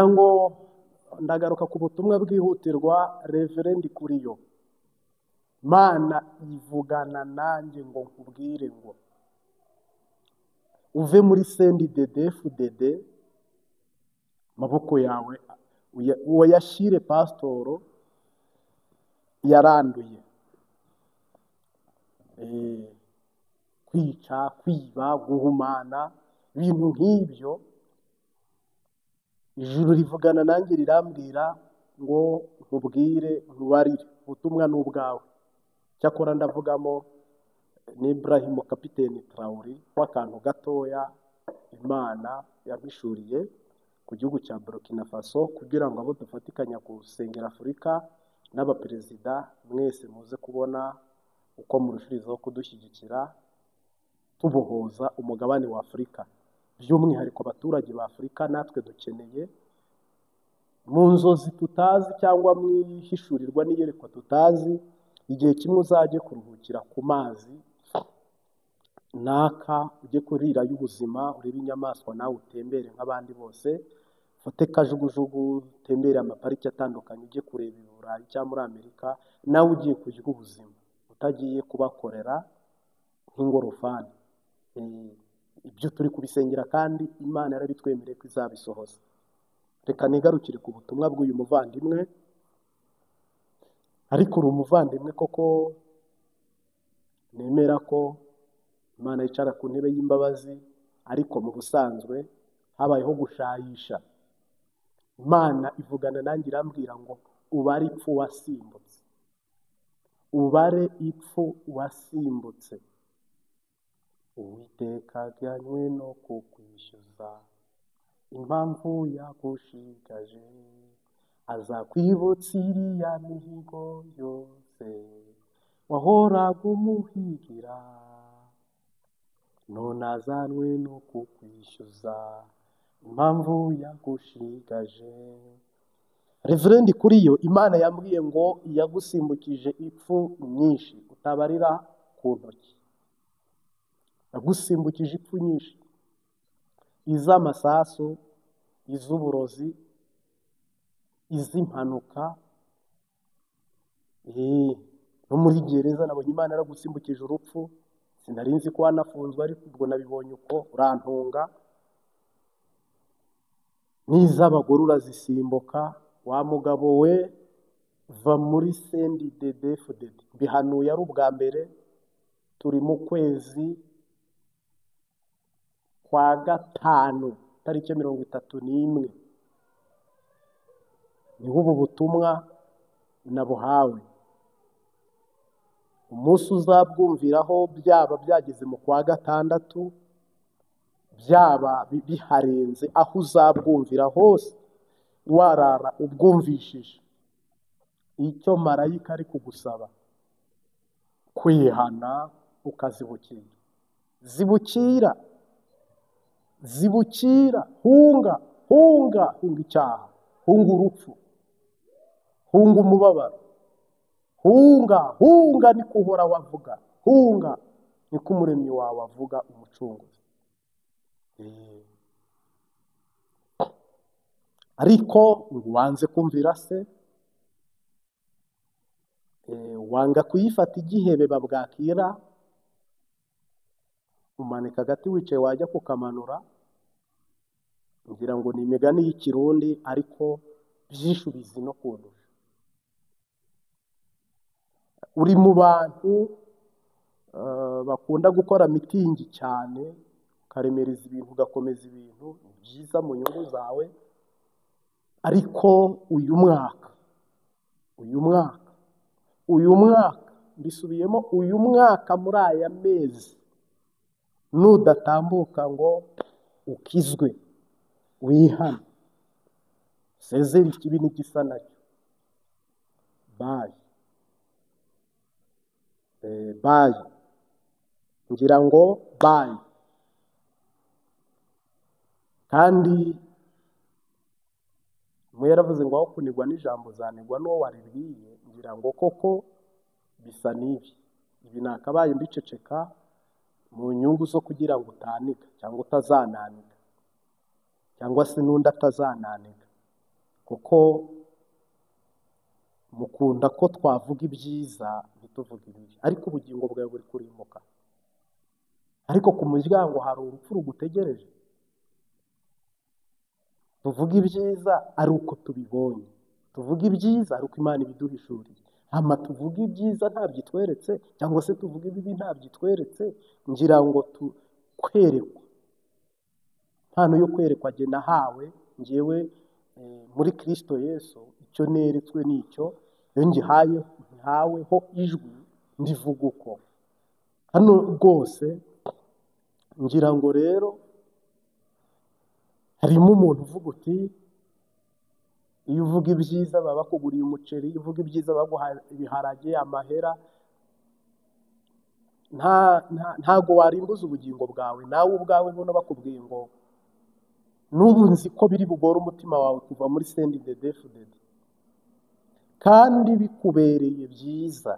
Ngo ndagaruka ku butumwa bwihutirwa Reverend Kuriyo. Mana ivugana nanjye ngo nkubwire ngo uve muri CNDD-FDD, amaboko yawe uyashyire pasitoro yaranduye. Kwica, kwiba, guhumana, ibintu nk'ibyo. Ijuru rivugana nanjye rirambwira ngo nkubwire nkubarire, ubutumwa ni ubwawe. Cyakora ndavugamo ni Ibrahim Kapiteni Traoré w'akantu gatoya Imana yampishuriye ku gihugu cya Burkina Faso, kugira ngo abo dufatikanya gusengera Afurika n'abaperezida mwese muze kubona uko murushirizaho kudushyigikira tubohoza umugabane wa Afurika, by'umwihariko abaturage ba Afurika. Natwe dukeneye mu nzozi tutazi cyangwa mu ihishurirwa n'iyerekwa tutazi, igihe kimwe uzajye kuruhukira ku mazi naka, ujye kurira y'ubuzima, urebe inyamaswa, nawe utembere nk'abandi bose, ufate kajugujugu utembere amapariki atandukanye, ujye kureba i Burayi cyangwa muri Amerika, nawe ugiye kurya ubuzima utagiye kubakorera nk'ingorofani. Ibyo turi kubisengera kandi Imana yarabitwemereye ko izabisohoza. Reka nigarukire ku butumwa bw'uyu muvandimwe. Ariko uri umuvandimwe koko, nemera ko Imana yicara ku ntebe y'imbabazi, ariko mu busanzwe habayeho gushayisha. Imana ivugana nanjye irambwira ngo ubare ipfu wasimbutse, ubare ipfu wasimbutse. Uwiteka ajyanywe no kukwishyuza impamvu yagushigaje, azakwibutsa iriya mihigo yose wahoraga umuhigira, none azanwe no kukwishyuza impamvu yagushigaje. Reverend Kuriyo, Imana yambwiye ngo yagusimbukije ipfu nyinshi utabarira ku ntoki, yagusimbukije ipfu nyinshi, iz'amasasu, iz'uburozi, iz'impanuka, no muri gereza nabonye Imana yaragusimbukije urupfu. Sinari nzi ko wanafunzwe, ariko ubwo nabibonye uko urantunga. N'iz'abagore urazisimbuka. Wa mugabo we, va muri CNDD-FDD. Mbihanuye ari ubwa mbere, turi mu kwezi kwa gatanu, tariki 31, niho ubu butumwa nabuhawe. Umunsi uzabwumviraho byaba byageze mu kwa gatandatu, byaba biharenze, aho uzabwumvira hose warara ubwumvishije, icyo marayika ari kugusaba kwihana ukazibukira. Zibukira, zibukira, hunga, hunga, hunga icyaha, hunga urupfu, hunga umubabaro, hunga, hunga niko Uhoraho avuga, hunga niko Umuremyi wawe avuga, Umucunguzi. Ariko ngo wanze kumvira se, wanga kuyifata igihebe babwakira, umanika agati wicaye wajya kukamanura. Ngira ngo ni imigani y'Ikirundi, ariko byinshi ubizi no kundusha. Uri mu bantu bakunda gukora mitingi cyane, ukaremereza ibintu, ugakomeza ibintu, ni byiza mu nyungu zawe. Ariko uyu mwaka, uyu mwaka, uyu mwaka, mbisubiyemo, uyu mwaka muri aya mezi nudatambuka ngo ukizwe, wihane, usezere ikibi n'igisa nacyo, bayi bayi, ngira ngo bayi. Kandi mwe yaravuze ngo aho kunigwa n'ijambo uzanigwa n'uwo waribwiye. Ngira ngo koko bisa n'ibi, ibi nakabaye mbiceceka mu nyungu zo kugira ngo utaniga cyangwa utazananiga, cyangwa se n'undi atazananiga. Kuko mukunda ko twavuga ibyiza ntituvuge ibibi, ariko ubugingo bwawe buri kurimbuka. Ariko ku muryango hari urupfu rugutegereje. Tuvuge ibyiza ari uko tubibonye, tuvuge ibyiza ari uko Imana ibiduhishuriye. Hama tuvuge ibyiza ntabyitweretse, cyangwa se tuvuge ibibi ntabyitweretse, ngira ngo kwerekwa. Impano yo kwerekwa jye nahawe njyewe muri Kristo Yesu, icyo neretswe nicyo, iyo ngihaye nhaweho ijwi ndivuga uko. Hano rwose ngira ngo rero harimo umuntu uvuga uti iyo uvuga ibyiza baba bakuguriye umuceri, iyo uvuga ibyiza baguha ibiharage, amahera, ntago warimbuza ubugingo bwawe. Nawe ubwawe buno bakubwiye ngo n'ubu nzi ko biri bugore umutima wawe kuva muri CNDD-FDD, kandi bikubereye byiza,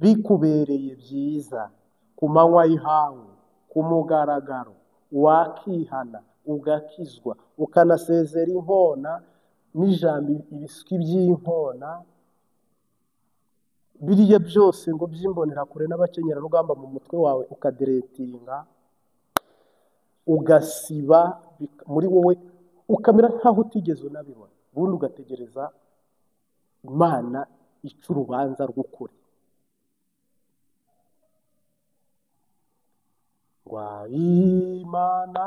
bikubereye byiza ku manywa y'ihangu, ku mugaragaro, wakihana ugakizwa, ukanasezera inkona n'ijambo ibiswi by'inkona biriya byose ngo by'imbonerakure n'abakenyerarugamba mu mutwe wawe, ukaderetinga, ugasiba muri wowe, ukamera nkaho utigeze unabibona, ubundi ugategereza Imana ica urubanza rw'ukuri. Imana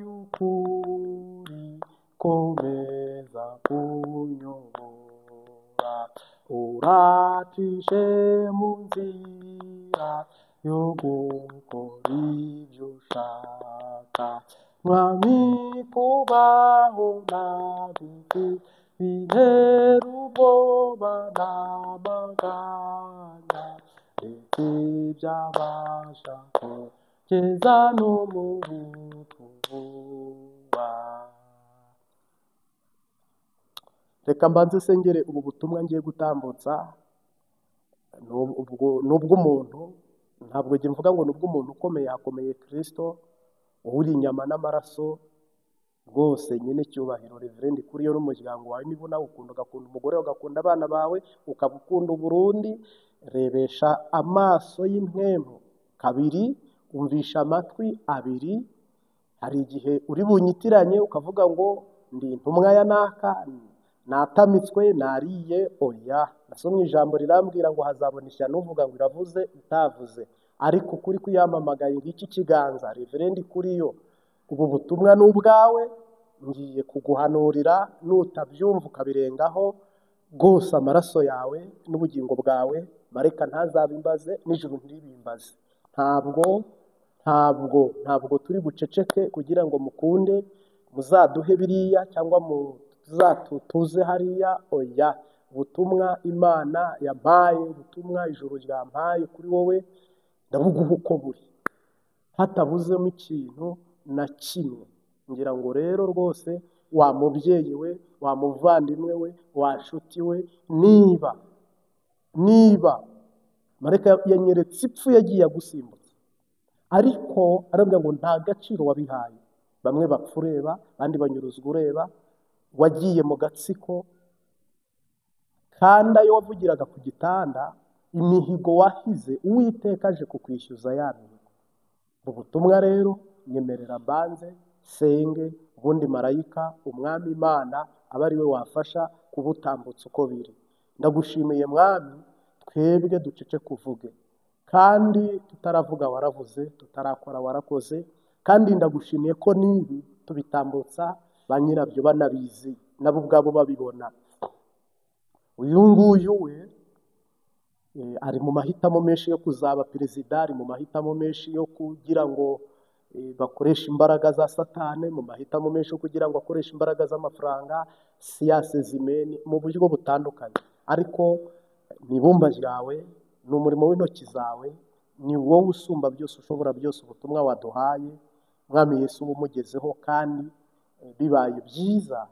y'ukuri komeza kunyobora, uracishe mu nzira yo gukora ibyo ushaka. Mwami kubaho naguku bintera ubwoba n'amaganya, ndetse byabasha kugeza no mu rupfu vuba. Reka mbanze sengere ubu butumwa ngiye gutambutsa n'ubw'umuntu. Ntabwo njye mvuga ngo n'ubw'umuntu ukomeye, hakomeye Kristo uri inyama n'amaraso rwose nyine cyubahiro. Reverend kuri yo n'umuryango wawe, niba nawe ukunda, ugakunda umugore, ugakunda abana bawe, ukaba ukunda Uburundi, rebesha amaso y'impwemu kabiri, umvisha amatwi abiri. Hari igihe uri bunyitiranye ukavuga ngo ndi intumwa ya naka, natamitswe, nariye. Oya, nasomye ijambo rirambwira ngo hazabona ishyano uvuga ngo iravuze itavuze, ariko kuri kuyamamagaye ngiki kiganza. Reverend kuri yo, ubu butumwa n'ubwawe, ngiye kuguhanurira, nutabyumva ukabirengaho rwose amaraso yawe n'ubugingo bwawe mareka ntazabimbaze, n'ijuru ntiribimbaze. Ntabwo turi buceceke kugira ngo mukunde muzaduhe biriya cyangwa muzatutuze hariya. Oya, ubutumwa Imana yampaye, ubutumwa ijuru ryampaye kuri wowe, ndabuguha uko buri, hatabuzemo ikintu na kimwe. Ngira ngo rero rwose wa mubyeyi we, wa muvandimwe we, wa nshuti we, niba mareka yanyeretse ipfu yagiye agusimbutse, ariko arabwira ngo nta gaciro wabihaye. Bamwe bapfa ureba, abandi banyuruzwa ureba, wagiye mu gatsiko, kandi ayo wavugiraga ku gitanda, imihigo wahize, Uwiteka aje kukwishyuza ya mihigo. Ubutumwa rero nyemerera mbanze senge, ubundi marayika umwami Imana aba ari we wafasha kubutambutsa uko biri. Ndagushimiye Mwami, twebwe ducece kuvuge, kandi tutaravuga waravuze, tutarakora warakoze, kandi ndagushimiye ko nibi tubitambutsa ba nyirabyo banabizi, nabo ubwabo babibona. Uyu nguyu we ari mu mahitamo menshi yo kuzaba perezida, ari mu mahitamo menshi yo kugira ngo bakoreshe imbaraga za Satani, mu mahitamo menshi yo kugira ngo akoreshe imbaraga z'amafaranga, siyase zimeni mu buryo butandukanye. Ariko ni ibumba ryawe, ni umurimo w'intoki zawe, ni wowe usumba byose, ushobora byose. Ubutumwa waduhaye Mwami Yesu ubumugezeho, kandi bibaye byiza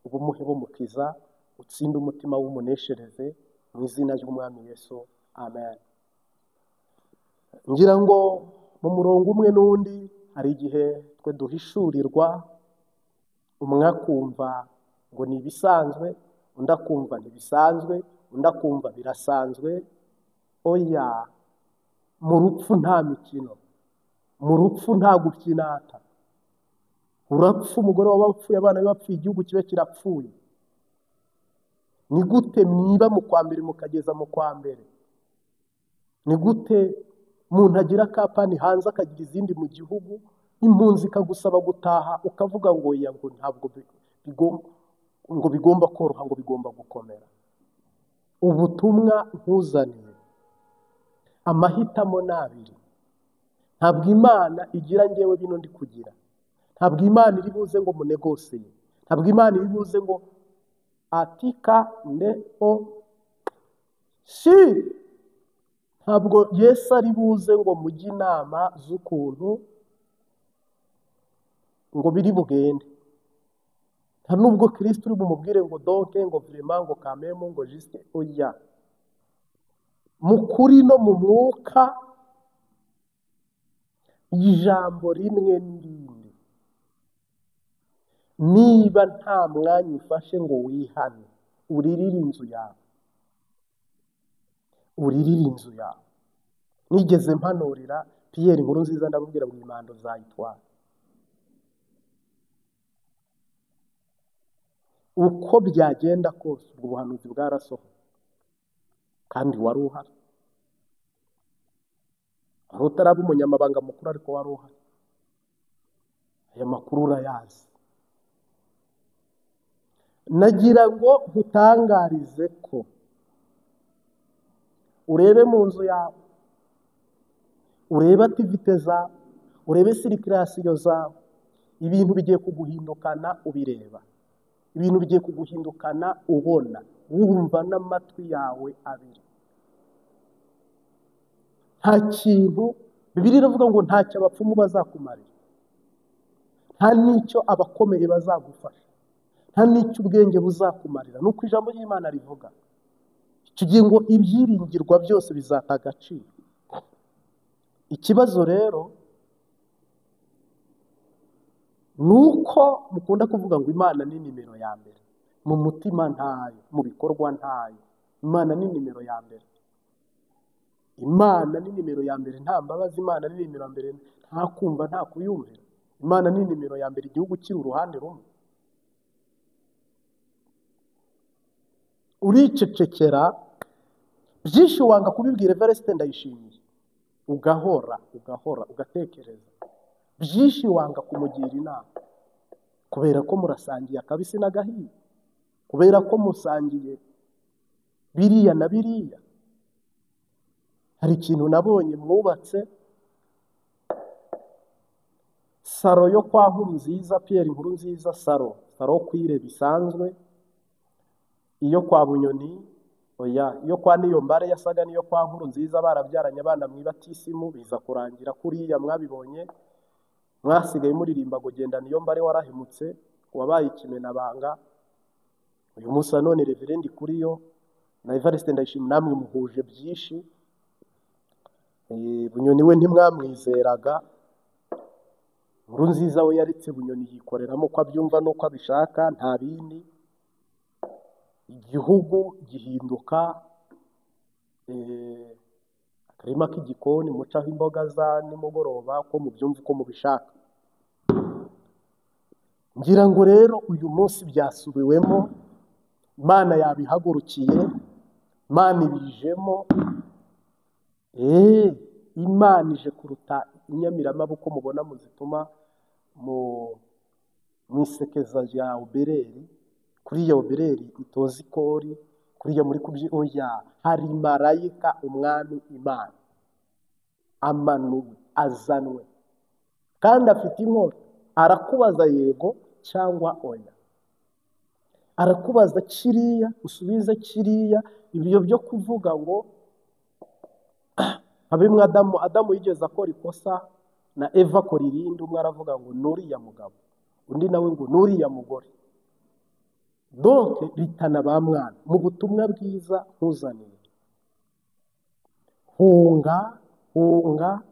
ubumuhe bumukiza, utsinde umutima w'umuneshereze mu izina ry'Umwami Yesu, amen. Ngira ngo mu murongo umwe n'undi hari igihe twe duhishurirwa, umwe akumva ngo ni ibisanzwe, undi akumva ntibisanzwe, undi akumva birasanzwe. Oya, mu rupfu nta mikino, mu rupfu nta gukinata. Urapfa, umugore wawe apfuye, abana be bapfuye, igihugu kibe kirapfuye. Ni gute mwiba mu kwa mbere mukageza mu kwa mbere? Ni gute umuntu agira kapani hanze akagira izindi mu gihugu, impunzi ikagusaba gutaha ukavuga ngo ya ngo ntabwo ngo bigomba koroha, ngo bigomba gukomera? Ubutumwa nkuzaniye, amahitamo ni abiri. Ntabwo Imana igira ngewe bino ndi kugira, ntabwo Imana iri buze ngo munegoseye, ntabwo Imana iri buze ngo atika ne o si, ntabwo Yesu ari buze ngo mujye inama z'ukuntu ngo biri bugende. Nta nubwo Kristo uri bumubwire ngo donke, ngo vraiment, ngo kamemu, ngo juste. Oya, mu kuri no mu mwuka, ijambo rimwe n'irindi. Niba nta mwanya ufashe ngo wihane, uririre inzu yawe, uririre inzu yawe. Nigeze mpanurira Pierre Nkurunziza, ndamubwira ngo imando zayitwara. Uko byagenda kose ubwo buhanuzi bwarasohoye, kandi wari uhari. Wari utaraba umunyamabanga mukuru, ariko wari uhari. Aya makuru urayazi. Nagira ngo nkutangarize ko urebe mu nzu yawe, urebe activite zawe, urebe sirikirasiyo zawe, ibintu bigiye kuguhindukana ubireba, ibintu bigiye kuguhindukana ubona, wumva n'amatwi yawe abiri. Nta kintu Bibiliya iravuga ngo ntacyo abapfumu bazakumarira, nta n'icyo abakomeye bazagufasha, nta n'icyo ubwenge buzakumarira. Nuko ijambo ry'Imana rivuga icyo gihe ngo ibyiringirwa byose bizata agaciro. Ikibazo rero nuko mukunda kuvuga ngo Imana ni nimero ya mbere, mu mutima ntayo, mu bikorwa ntayo. Imana ni nimero ya mbere, Imana ni nimero ya mbere, nta mbabazi. Imana ni nimero ya mbere, nta kumva, nta kuyumvira. Imana ni nimero ya mbere, igihugu kiri uruhande rumwe. Uricecekera byinshi, wanga kubibwira Evariste Ndayishimiye, ugahora ugahora ugatekereza byinshi, wanga kumugira inama kubera ko murasangiye akabisi n'agahiye, kubera ko musangiye biriya na biriya. Hari ikintu nabonye mwubatse saro yo kwa Nkurunziza, Pierre Nkurunziza, saro kwire bisanzwe, iyo kwa Bunyoni, oya, iyo kwa Niyombare yasaga niyo kwa Nkurunziza, barabyaranye abana mwibatisimu, biza kurangira kuriya mwabibonye, mwasigaye muririmba ngo genda Niyombare warahemutse, wabaye ikimenabanga. Uyu munsi none Reverend Kuriyo na Evariste Ndayishimiye namwe muhuje byinshi. Bunyoni we ntimwamwizeraga, Nkurunziza we yaretse Bunyoni yikoreramo uko abyumva n'uko abishaka, nta bindi. Igihugu gihinduka akarima k'igikoni mucaho imboga za nimugoroba, ko mubyumva uko mubishaka. Ngira ngo rero uyu munsi byasubiwemo, Imana yabihagurukiye, Imana ibijemo. Imana ije kuruta inyamiramabuko mubona muzituma mu isekeza rya obereri, kuri iyo obereri itoza ikori, kuri iyo muri kubyi. Oya, hari marayika umwami Imana amanuwe, azanwe, kandi afite inkota. Arakubaza yego cyangwa oya, arakubaza kiriya usubize kiriya. Ibyo byo kuvuga ngo abimwe Adamu yigeze akora ikosa na Eva akora irindi, umwe aravuga ngo nuriya mugabo, undi nawe ngo nuriya mugore. Donc bitana ba mwana. Mu butumwa bwiza nkuzaniye, hunga hunga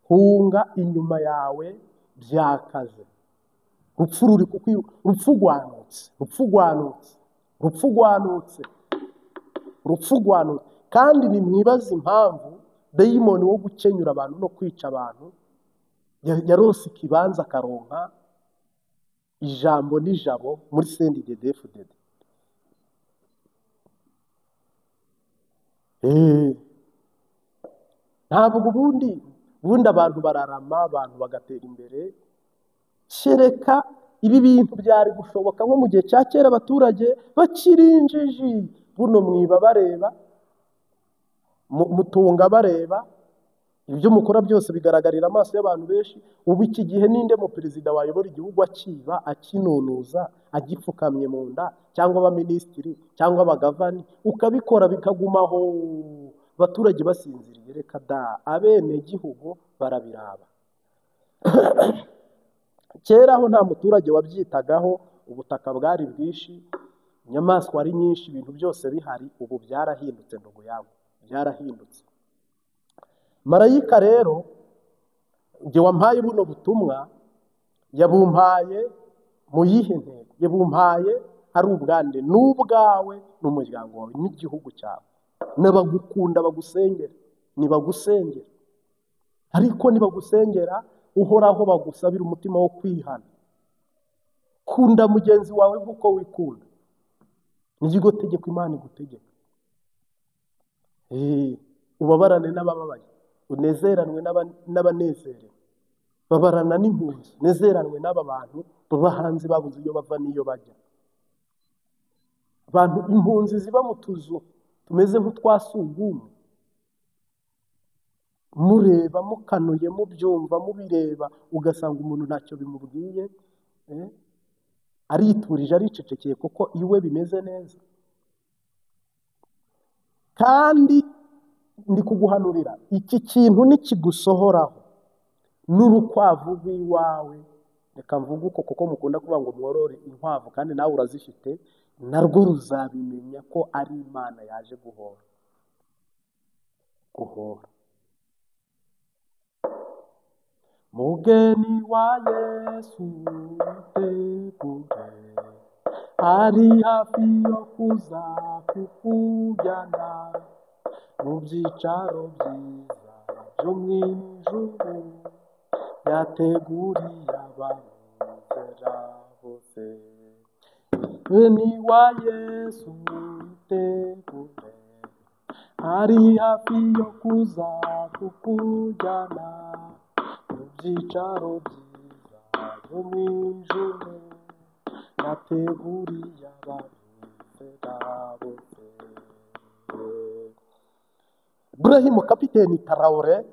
hunga, inyuma yawe byakaze. Rupfu ruri kukwiruka, rupfu rwanutse, rupfu rwanutse, rupfu rwanutse, rupfu rwanutse. Kandi nimwibaze impamvu dayimoni wo gukenyura abantu no kwica abantu yarose ikibanza akaronka ijambo n'ijabo muri CNDD-FDD. Ntabwo ubundi abantu bararama, abantu bagatera imbere. Kereka ibi bintu byari gushoboka nko mu gihe cya kera abaturage bakiri injiji, buno mwiba bareba, mutunga bareba, ibyo mukora byose bigaragarira amaso y'abantu benshi. Ubu iki gihe ninde mu perezida wayobora igihugu akiba, akinonoza, agipfukamye mu nda, cyangwa abaminisitiri cyangwa abagavani, ukabikora bikagumaho abaturage basinziriye? Reka da, abenegihugu barabiraba. Kera aho nta muturage wabyitagaho, ubutaka bwari bwinshi, inyamaswa ari nyinshi, ibintu byose bihari. Ubu byarahindutse ndugu yangu, byarahindutse. Marayika rero njye wampaye buno butumwa, yabumpaye mu yihe ntego? Yabumpaye ari ubwande n'ubwawe n'umuryango wawe n'igihugu cyawe, n'abagukunda bagusengera, nibagusengera. Ariko nibagusengera uhoraho bagusabira umutima wo kwihana. Kunda mugenzi wawe nk'uko wikunda, niryo tegeko Imana igutegeka. Ubabarane n'abababaye, unezeranwe n'abanezerewe, babarana n'impunzi, nezeranwe n'aba bantu baba hanze babuze iyo bava n'iyo bajya. Abantu impunzi ziba mu tuzu tumeze nk'utwasugumwe, mureba mukanuye, mubyumva, mubireba, ugasanga umuntu ntacyo bimubwiye, ariturije, aricecekeye kuko iwe bimeze neza. Kandi ndi kuguhanurira iki kintu nikigusohoraho n'urukwavu rw'iwawe, reka mvuge uko kuko mukunda kuvuga ngo mworore inkwavu kandi nawe urazifite, narwo ruzabimenya ko ari Imana yaje guhora. Guhora. Mugeni wa Yesu witegure, ari hafi yo kuza kukujyana mu byicaro byiza byo mu ijuru, yateguriye abamwizera bose. Mugeni wa Yesu witegure, ari hafi yo kuza kukujyana mu byicaro byiza byo mu ijuru, yateguriye abamwizera bose. Ibrahim Kapiteni Traoré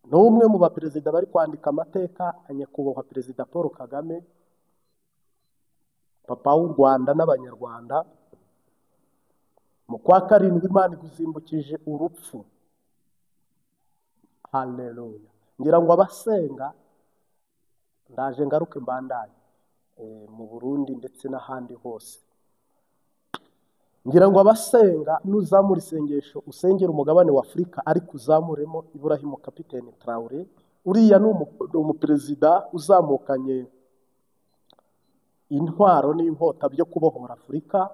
ni umwe mu baperezida bari kwandika amateka ya nyakubahwa Perezida Paul Kagame, papa w'u Rwanda n'Abanyarwanda. Mu kwa karindwi Imana igusimbukije urupfu. Haleluya. Ngira ngo abasenga ndaje ngaruke mbandanye mu Burundi ndetse n'ahandi hose. Ngira ngo abasenga nuzamura isengesho usengera umugabane wa Afurika, ariko uzamuremo Ibrahim Kapiteni Traoré. Uriya ni umuperezida uzamukanye intwaro n'inkota byo kubohora Afurika.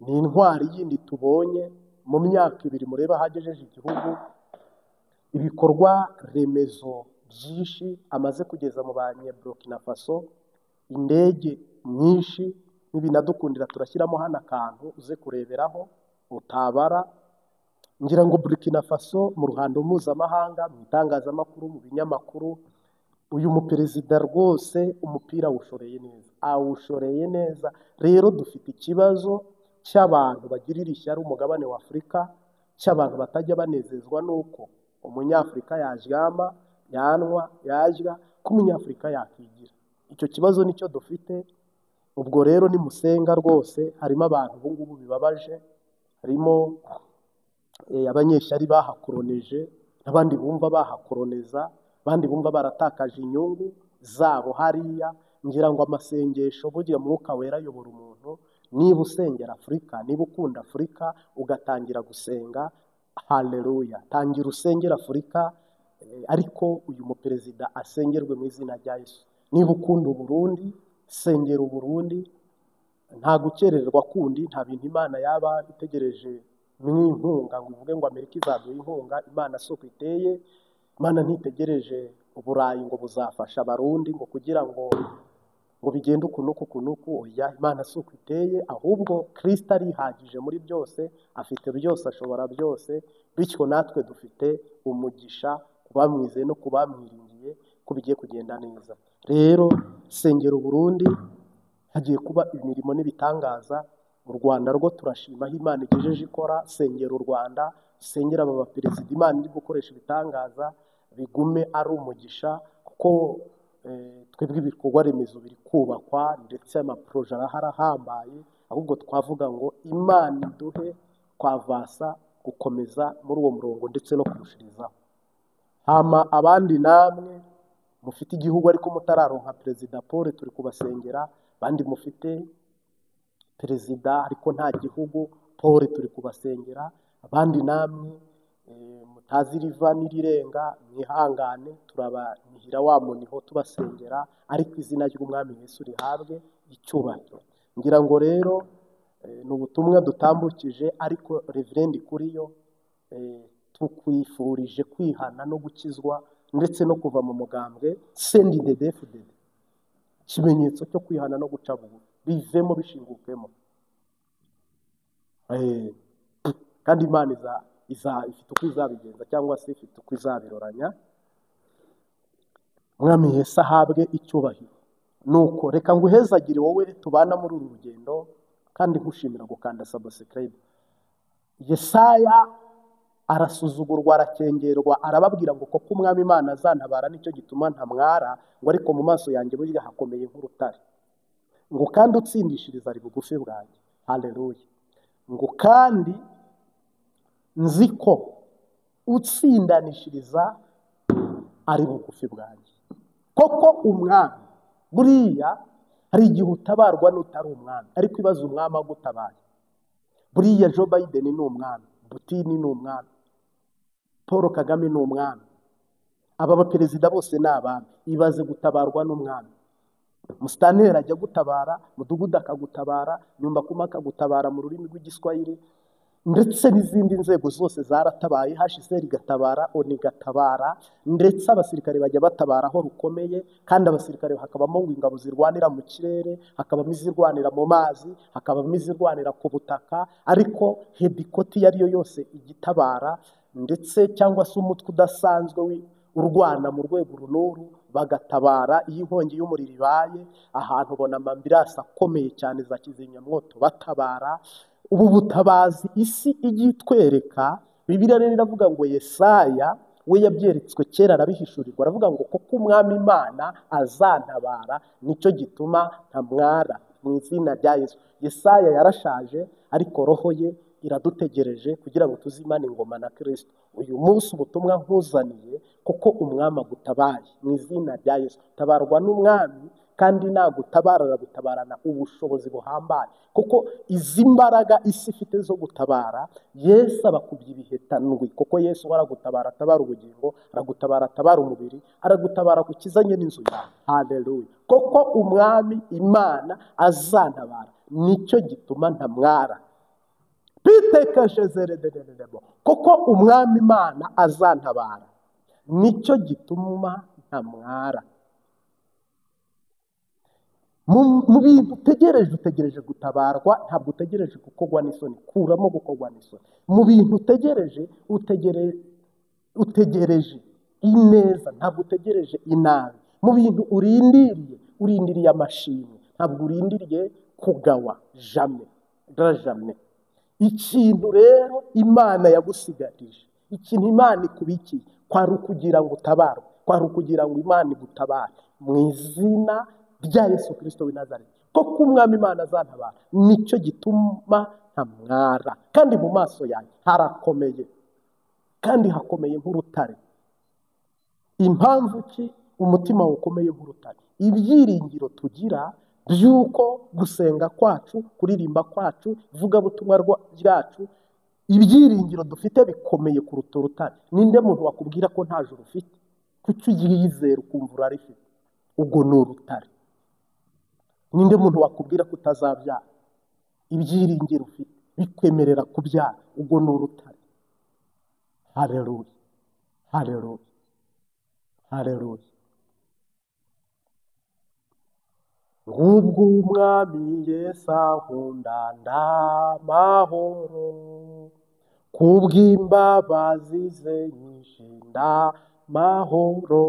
Ni intwari yindi tubonye mu myaka ibiri, mureba ahagejeje igihugu, ibikorwa remezo byinshi amaze kugeza mu banye Burkina Faso, indege nyinshi. Nibinadukundira turashyiramo hano akantu uze kureberaho utabara. Ngira ngo Burkina Faso mu ruhando mpuzamahanga, mu itangazamakuru, mu binyamakuru, uyu muperezida rwose umupira awushoreye neza, awushoreye neza. Rero dufite ikibazo cy'abantu bagirira ishyari umugabane wa Afurika, cy'abantu batajya banezezwa n'uko umunyafurika yaryama, yanwa, yarya, ko umunyafurika yakigira. Icyo kibazo nicyo dufite. Ubwo rero nimusenga rwose, harimo abantu ubu ngubu bibabaje, harimo abanyeshyari bahakoroneje, n'abandi bumva bahakoroneza, abandi bumva baratakaje inyungu zabo hariya. Ngira ngo amasengesho, burya Mwuka Wera ayobora umuntu. Niba usengera Afurika, niba ukunda Afurika, ugatangira gusenga, haleluya, tangira usengera Afurika. Ariko uyu muperezida asengerwe mu izina rya Yesu. Niba ukunda Uburundi, sengera Uburundi, nta gukererwa kundi, nta bintu Imana yaba itegereje mw'inkunga ngo uvuge ngo Amerika izaduha inkunga. Imana si uko iteye. Imana ntitegereje Uburayi ngo buzafasha Abarundi ngo kugira ngo bigende uku n'uku uku n'uku. Oya, Imana si uko iteye, ahubwo Kristo arihagije muri byose, afite byose, ashobora byose. Bityo natwe dufite umugisha kubamwizeye no kubamwiringiye ko bigiye kugenda neza. Rero sengera Uburundi, hagiye kuba imirimo n'ibitangaza. U Rwanda rwo turashima aho Imana igejeje ikora. Sengera u Rwanda, sengera aba baperezida, Imana iri gukoresha ibitangaza, bigume ari umugisha, kuko twebwe ibikorwa remezo biri kubakwa ndetse amaporoje arahari ahambaye. Ahubwo twavuga ngo Imana iduhe kwavasa gukomeza muri uwo murongo ndetse no kurushirizaho. Hama abandi namwe mufite igihugu ariko mutararonka perezida Paul, turi kubasengera. Abandi mufite perezida ariko nta gihugu, Paul turi kubasengera. Abandi namwe mutazi riva n'irirenga, mwihangane, turabanihira wa muniho tubasengera, ariko izina ry'Umwami Yesu rihabwe icyubahiro. Ngira ngo rero ni ubutumwa dutambukije, ariko Reverend Kuriyo tukwifurije kwihana no gukizwa ndetse no kuva mu mugambwe CNDD-FDD, ikimenyetso cyo kwihana no guca bugufi, bivemo bishingukemo. Kandi Imana ifite uko izabigenza cyangwa se ifite uko izabiroranya. Mwami Yesu ahabwe icyubahiro. Nuko reka nguhezagire wowe tubana muri uru rugendo, kandi nkushimira gukanda subscribe. Yesaya arasuzugurwa, arakengerwa, arababwira ngo koko Umwami Imana azantabara, nicyo gituma ntamwara, ngo ariko mu maso yanjye burya hakomeye nk'urutare, ngo kandi utsindishiriza ari bugufi bwanjye. Haleluya. Ngo kandi nzi ko utsindanishiriza ari bugufi bwanjye. Koko Umwami, buriya hari igihe utabarwa n'utari umwami, ariko ibaze umwami agutabaye. Buriya Joe Biden ni umwami, Putin ni umwami, Paul Kagame ni umwami, aba baperezida bose ni abami. Ibaze gutabarwa n'umwami. Musitanteri ajya gutabara, mudugudu akagutabara, nyumbakuma akagutabara mu rurimi rw'Igiswahili, ndetse n'izindi nzego zose zaratabaye. HCR igatabara, ONU igatabara, ndetse abasirikare bajya batabara aho rukomeye. Kandi abasirikare hakabamo ngo ingabo zirwanira mu kirere, hakabamo izirwanira mu mazi, hakabamo izirwanira ku butaka, ariko hedikoti iyo ari yo yose igitabara, ndetse cyangwa se umutwe udasanzwe urwana mu rwego runuru bagatabara. Iyo inkongi y'umuriro ibaye ahantu ubona amambirasi akomeye cyane za kizimyamwoto batabara. Ubu butabazi isi ijya itwereka. Bibiliya rero iravuga ngo Yesaya we yabyeretswe kera arabihishurirwa, aravuga ngo koko Umwami Imana azantabara, nicyo gituma ntamwara, mu izina rya Yesu. Yesaya yarashaje, ariko roho ye iradutegereje kugira ngo tuzimane ingoma na Kristo. Uyu munsi ubutumwa nkuzaniye, kuko Umwami agutabaye mu izina rya Yesu. Tabarwa n'Umwami, kandi nagutabara aragutabarana ubushobozi buhambaye, kuko izi mbaraga isi ifite zo gutabara, Yesu abakubye ibihetanwi. Kuko Yesu aragutabara atabara ubugingo, aragutabara atabara umubiri, aragutabara gukizanye n'inzu yawe. Haleluya. Koko Umwami Imana azantabara, nicyo gituma ntamwara. Koko Umwami Imana azantabara, nicyo gituma ntamwara. Mu bintu utegereje, utegereje gutabarwa, ntabwo utegereje gukorwa n'isoni. Kuramo gukorwa n'isoni. Mu bintu utegereje, utegereje ineza, ntabwo utegereje inabi. Mu bintu urindiriye, urindiriye amashimwe, ntabwo urindiriye kugawa. Jamais, jamais. Ikintu rero Imana yagusigarije, ikintu Imana ikubikiye, kwari ukugira ngo utabarwe, kwari ukugira ngo Imana igutabare mu izina rya Yesu Kristo w'i Nazareti. Koko Umwami Imana azantabara, nicyo gituma ntamwara. Kandi mu maso yanjye harakomeye, kandi hakomeye nk'urutare. Impamvu ki umutima ukomeye nk'urutare? Ibyiringiro tugira by'uko gusenga kwacu, kuririmba kwacu, ivugabutumwa ryacu Ibyiringiro dufite bikomeye kuruta urutare. Ninde muntu wakubwira ko nta juru ufite? Kuki uryizera ukumva urarifite? Ubwo ni urutare. Ninde muntu wakubwira ko utazabyara? Ibyiringiro ufite bikwemerera kubyara, ubwo ni urutare. Haleluya, haleluya, haleluya. Ngubwo umwami Yesu ankunda ndamahoro, kubw'imbabazi ze nyinshi ndamahoro.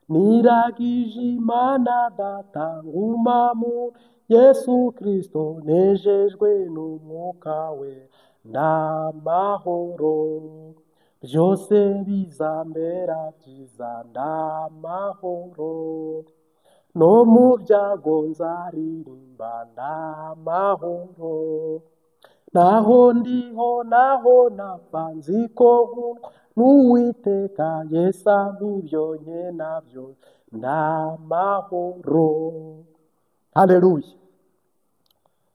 Niragije Imana Data nguma mu Yesu Kristo, nejejwe n'umwuka we ndamahoro. Byose bizambera byiza ndamahoro, no mu byago nzaririmba ndamahoro. Naho ndiho naho napfa nzi ko nkundwa n'Uwiteka, Yesu ampa ibyo nkena byose ndamahoro. Haleluya.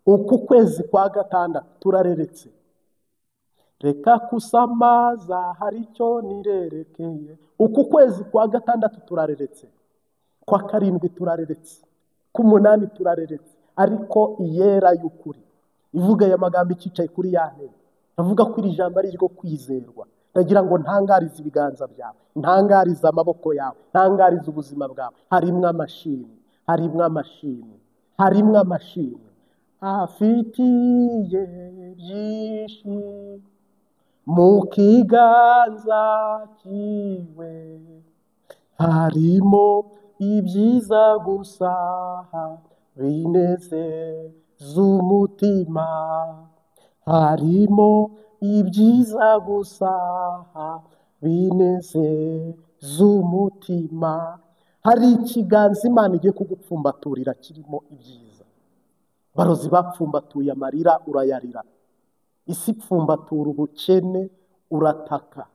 Uku kwezi kwa gatandatu turareretse. Reka kusamaza hari icyo nirerekeye. Uku kwezi kwa gatandatu turareretse, kwa karindwi turareretse, k'umunani turareretse. Ariko iyera y'ukuri ivuga aya magambo ikicaye kuri ya ntebe, avuga ko iri jambo ari iryo kwizerwa. Ndagira ngo ntangarize ibiganza byawe, ntangarize amaboko yawe, ntangarize ubuzima bwawe. Harimwo amashimwe, harimwo amashimwe, harimwo amashimwe afitiye byinshi mu kiganza kiwe. Harimo ibyiza gusa binezeza umutima, harimo ibyiza gusa binezeza umutima. Hari ikiganza Imana igiye kugupfumbaturira kirimo ibyiza. Barozi bapfumbatuye amarira urayarira, isi ipfumbatura ubukene urataka,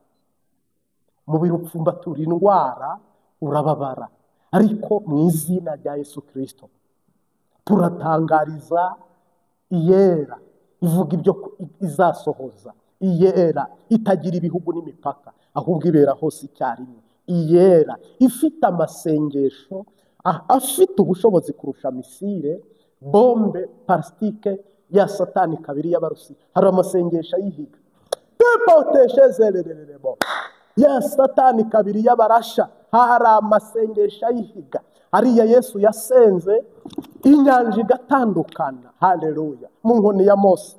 umubiri upfumbatura indwara urababara. Ariko mu izina rya Yesu Kristo turatangariza iyera ivuga ibyo izasohoza, iyera itagira ibihugu n'imipaka, ahubwo ibera hose icyarimwe, iyera ifite amasengesho afite ubushobozi kurusha misile, bombe parasitike ya satani kabiri y'abarusiya. Hari amasengesho ayihiga ya satani kabiri y'abarasha. Hari amasengesho ayihiga. Ariya Yesu yasenze inyanja igatandukana. Haleluya. Mu nkoni ya Mose,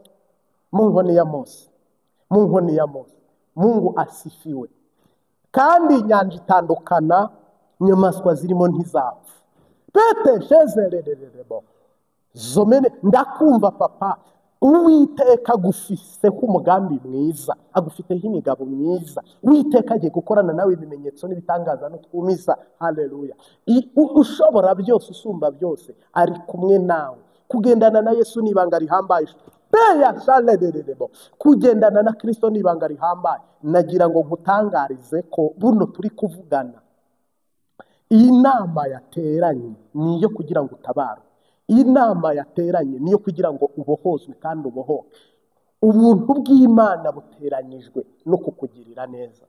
mu nkoni ya Mose, mu nkoni ya Mose. Mungu asifiwe. Kandi inyanja itandukana, inyamaswa zirimo ntizapfa. Pete shezerererebo zomene. Ndakumva papa, Uwiteka agufiseho umugambi mwiza, agufiteho imigabo myiza. Uwiteka agiye gukorana nawe ibimenyetso n'ibitangaza n'utwumiza. Haleluya. Ushobora byose, usumba byose, ari kumwe nawe. Kugendana na Yesu ni ibanga rihambaye. Peya shalererebo. Kugendana na Kristo ni ibanga rihambaye. Nagira ngo nkutangarize ko buno turi kuvugana, iyi nama yateranye ni iyo kugira ngo utabarwe. Iyi nama yateranye niyo kugira ngo ubohozwe kandi ubohoke. Ubuntu bw'Imana buteranyijwe no kukugirira neza.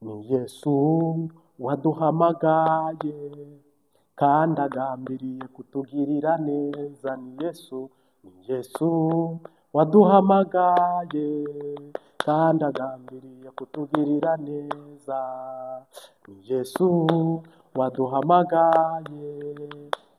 Ni Yesu waduhamagaye kandi agambiriye kutugirira neza. Ni Yesu, ni Yesu waduhamagaye kandi agambiriye kutugirira neza. Ni Yesu waduhamagaye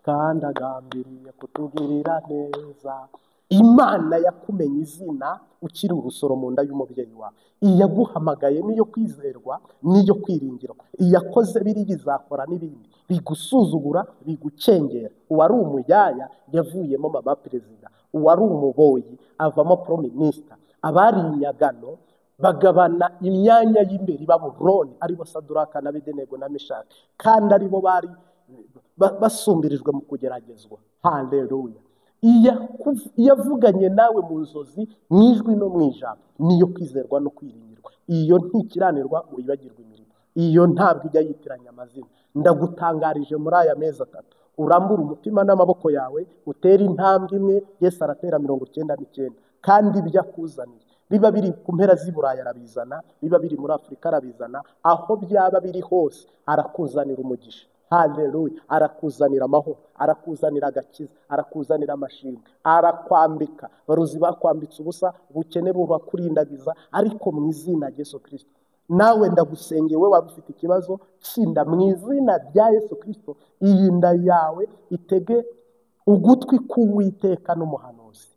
kandi agambiriye kutugirira neza. Imana yakumenye izina ukiri urusoro mu nda y'umubyeyi wawe. Iyaguhamagaye niyo kwizerwa, niyo kwiringirwa. Iyakoze biri bizakora n'ibindi bigusuzugura, bigucengera. Uwari umuyaya yavuyemo mama perezida, uwari umuboyi avamo prime minister. Abari inyagano bagabana imyanya y'imbere i Babuloni, aribo Saduraka na Abedenego na Meshaki, kandi aribo bari basumbirijwe mu kugeragezwa. Haleluya. Iyavuganye nawe mu nzozi, mu ijwi no mu ijambo, niyo kwizerwa no kwiringirwa. Iyo ntikiranirwa wibagirwa imirimo, iyo ntabwo ijya yitiranya amazina. Ndagutangarije muri aya mezi atatu, urambure umutima n'amaboko yawe, utere intambwe imwe. Yesu aratera 99. Kandi ibyo akuzaniye biba biri ku mpera z'i Burayi arabizana, biba biri muri Afurika arabizana, aho byaba biri hose arakuzanira umugisha. Haleluya! Arakuzanira amahoro, arakuzanira agakiza, arakuzanira amashimwe, arakwambika. Baruzi bakwambitse ubusa, ubukene bubakurindagiza, ariko mu izina rya Yesu Kristo nawe ndagusengeye, we waba ufite ikibazo tsinda mu izina rya Yesu Kristo. Iyi nda yawe itege ugutwi k'Uwiteka n'umuhanuzi.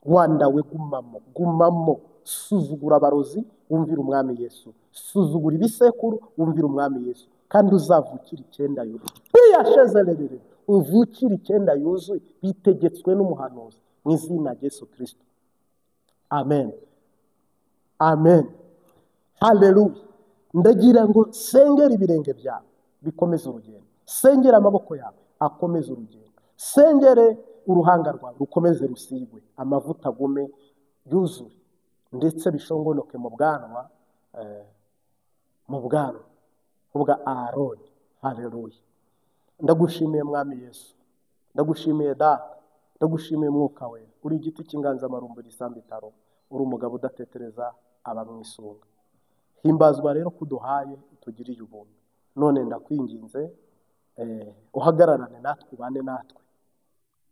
Wandawe gumamo, gumamo, suzugura abarozi wumvira Umwami Yesu, suzugura ibisekuru wumvira Umwami Yesu, kandi uzavukira 9 yuzuye, uvukira 9 yuzuye, bitegetswe n'umuhanuzi mu izina rya Yesu Kristo. Amen, amen, haleluya. Ndagira ngo sengera ibirenge byawe bikomeze urugendo, sengera amaboko yawe akomeze urugendo, sengere uruhanga rwawe rukomeze rusigwe amavuta agume yuzuye, ndetse bishongonoke mu bwanwa, mu bwanwa bwa Aroni. Haleluya. Ndagushimiye Mwami Yesu, ndagushimiye Data, ndagushimiye Mwuka Wera. Uri igiti cy'inganzamarumbu gisamba itaro, uri umugabo udatetereza abamwisunga. Himbazwa rero kuduhaye utugiriye ubuntu. None ndakwinginze uhagararane natwe, ubane natwe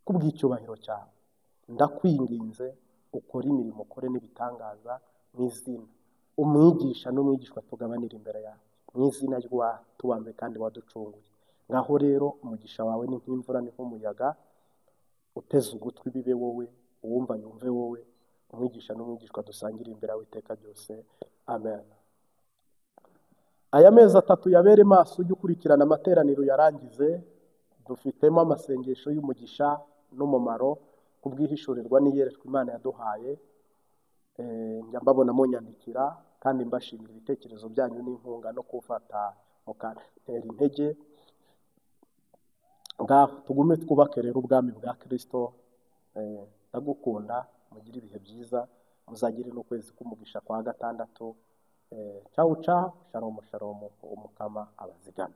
kubw'icyubahiro cyawe. Ndakwinginze ukore imirimo, ukore n'ibitangaza mu izina umwigisha n'umwigishwa tugabanira imbere yawe, mu izina ry'uwatubambye kandi waducunguye. Ngaho rero umugisha wawe ni nk'imvura, ni nk'umuyaga, uteze ugutwi bibe wowe, uwumva yumve wowe, umwigisha n'umwigishwa dusangire imbere yawe iteka ryose. Amen. Aya mezi 3 yabere maso, ujye ukurikirana amateraniro yarangize. Dufitemo amasengesho y'umugisha n'umumaro kubwihishurirwa n'iyerekwa Imana yaduhaye. Njya mbabona munyandikira kandi mbashimira ibitekerezo byanyu n'inkunga no kufata mukantera intege. Ngaho tugume twubake rero ubwami bwa Kristo. Ndagukunda, mugire ibihe byiza, muzagire n'ukwezi k'umugisha kwa 6. Ciao ciao, shalom shalom, umukama abazigame.